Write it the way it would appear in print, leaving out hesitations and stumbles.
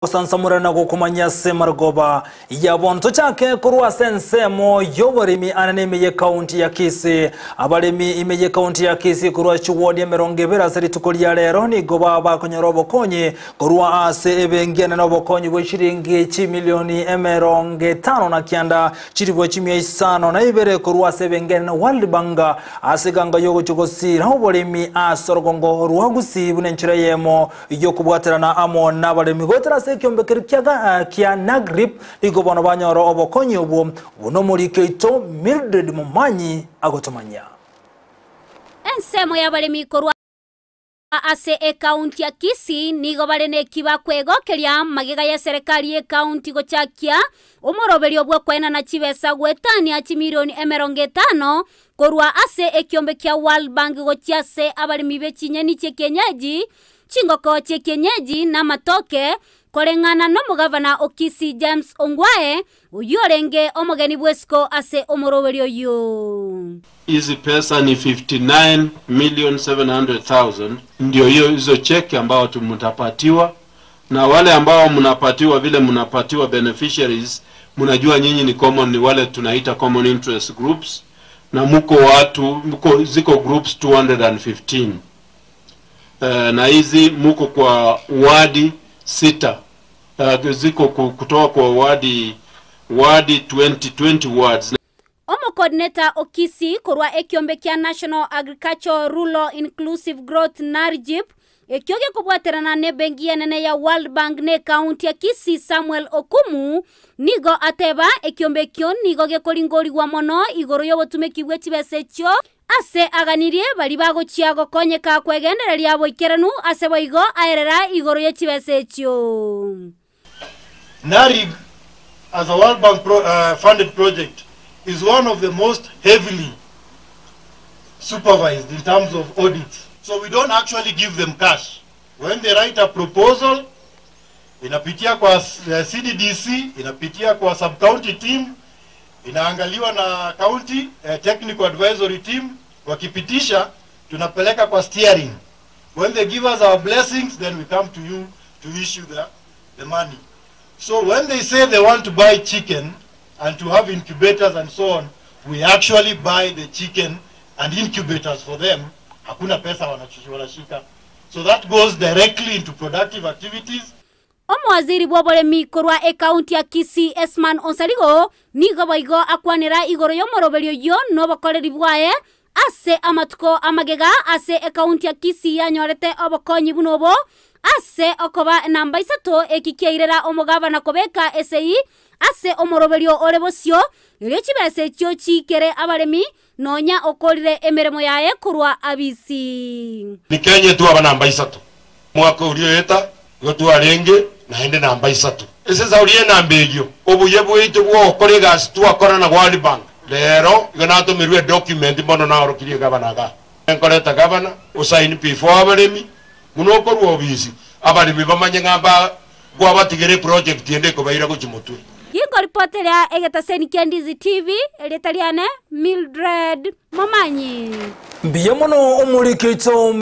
Gosansamora na gokomanya ase marogoba ya bono. Tochake korwa ase ensemo y'oboremi ane n'ime y'ekaunti ya Kisii. Abaremi ime y'ekaunti ya Kisii korwa chiwodi 20 ase rituko ria rero nigo baba bakonyora obokonyi korwa ase ebenki ene n'obokonyi bwe chiringi chimilioni 59 chilifu 502 korwa ase ebenki ene World Bank ase eganga y'ogochia gosira oboremi ase orogongo rwa Gusii buna enchera eyemo y'okobwaterana amo nabaremi goetera ase ekiombe keria kia kia NAGRIP nigo bono banyora obokonyi obwo buna omoriki oito Mildred Momanyi agotomanyia. Ensemo y'abaremi korwa ase ekaunti ya Kisii nigo bare neki bakwegokeria magega y'eserekari y'ekaunti gochakia omoroberio bw'okoenana chibesa goetania chimilioni 50 korwa ase ekiombe kia World Bank gochia ase abaremi be chinyeni chi'ekienyeji, chingoko chi'ekienyeji na amatoke, koreng'ana nomogavana o Kisii James Ongwae, oyio orenge omogeni bw'esiko ase omoroberio oyio. Hizi pesa ni 59,700,000 ndio hiyo hizo cheki ambao mtapatiwa, na wale ambao mnapatiwa vile mnapatiwa beneficiaries, mnajua nyinyi ni common, ni wale tunaita common interest groups, na mko watu mko ziko groups 215 na hizi muko kwa wadi sita ziko kutoka kwa wadi 20 wards. Omocoordinator o Kisii korwa ekiombe kia National Agricultural Rural Inclusive Growth NARIGP ekio gekobwaterana na ebenki enene ya World Bank na ekaunti ya Kisii Samuel Okumu nigo ateba ekiombe ekio nigo gekoringorigwa mono igoro y'obotumeki bwe chibesa echio ase aganirie bari bagochia gokonyeka kwegendereria boikeranu ase boigo aerera igoro ye chibesa echio. NARIG as a World Bank funded project is one of the most heavily supervised in terms of audits. So we don't actually give them cash. When they write a proposal, inapitia kwa CDDC, inapitia kwa sub-county team, inaangaliwa na county technical advisory team, wakipitisha tunapeleka kwa steering. When they give us our blessings, then we come to you to issue the money. So when they say they want to buy chicken and to have incubators and so on, we actually buy the chicken and incubators for them. Hakuna pesa wanashika. So that goes directly into productive activities. Omowaziri bw'oboremi korwa ekaunti ya Kisii Esman Onsarigo nigo boigo akwanera igoro y'omoroberio oyio n'obokoreri bwaye ase amatuko amagega ase ekaunti ya Kisii yanyorete obokonyi buna obo ase okoba namba 3 eki kiairera omogabana kobeka esei ase omoroberio ore bosio erio chibesa echio chikere abaremi nonya okorire emeremo yaye korwa abisi. Ni Kenya tu aba namba 3 mwaka urioeta gotwarenge naende namba 3 ese saurie namba egio obuye bwite bwo gasi twakora na World Bank lero igana document mbono na orokirie gavana ga enkoreta gavana usaini before abaremi muno korwa obisi abaremi bamanye ngamba gwabatigere project ende kobaira gochimutwe. Gingo ripoteria egetaseni kia Ndizi TV eritariane Mildred Momanyi. Mbiya mono omurikito.